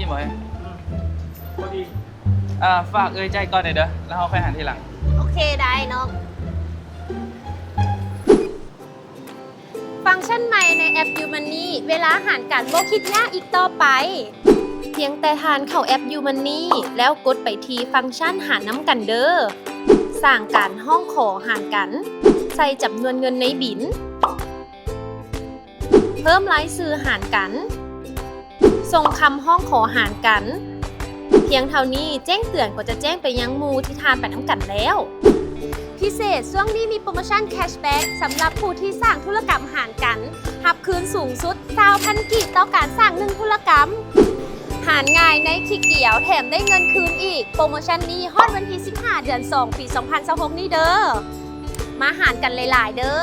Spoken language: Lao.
ນີ້ບໍ່? ພໍດີ ເອີ ຝາກເອື້ອຍຈ່າຍກ່ອນເດີ ແລ້ວເຮົາຄ່ອຍຫານທີຫຼັງ. ໂອເຄ ໄດ້ນ້ອງ. ຟັງຊັນໃໝ່ໃນແອັບ YouMoney ເວລາຫານກັນບໍ່ຄິດຍາກອີກຕໍ່ໄປ. ພຽງແຕ່ທ່ານເຂົ້າແອັບ YouMoney ແລ້ວກົດໄປທີ່ຟັງຊັນຫານນຳກັນເດີ. ສ້າງການຮ້ອງຂໍຫານກັນ. ໃສ່ຈຳນວນເງິນໃນບິນ. ເພີ່ມລາຍຊື່ຫານກັນ. ສົ່ງຄຳຮ້ອງຂໍຫານກັນ. ພຽງເທົ່ານີ້ ແຈ້ງເຕືອນກໍຈະແຈ້ງໄປຍັງໝູ່ທີ່ທ່ານໄປນຳກັນແລ້ວ. ພິເສດ, ຊ່ວງນີ້ມີໂປຣໂມຊັນແຄຊແບັກສຳລັບຜູ້ທີ່ສ້າງທຸລະກຳຫານກັນ, ຮັບຄືນສູງສຸດຊາວພັນກີບຕໍ່ການສ້າງໜຶ່ງທຸລະກຳ. ຫານງ່າຍໃນຄລິກດຽວ, ແຖມໄດ້ເງິນຄືນອີກ. ໂປຣໂມຊັນນີ້ຮອດວັນທີສິບຫ້າ ເດືອນສອງ ປີສອງພັນຊາວຫົກນີ້ເດີ. ມາຫານກັນຫຼາຍໆເດີ.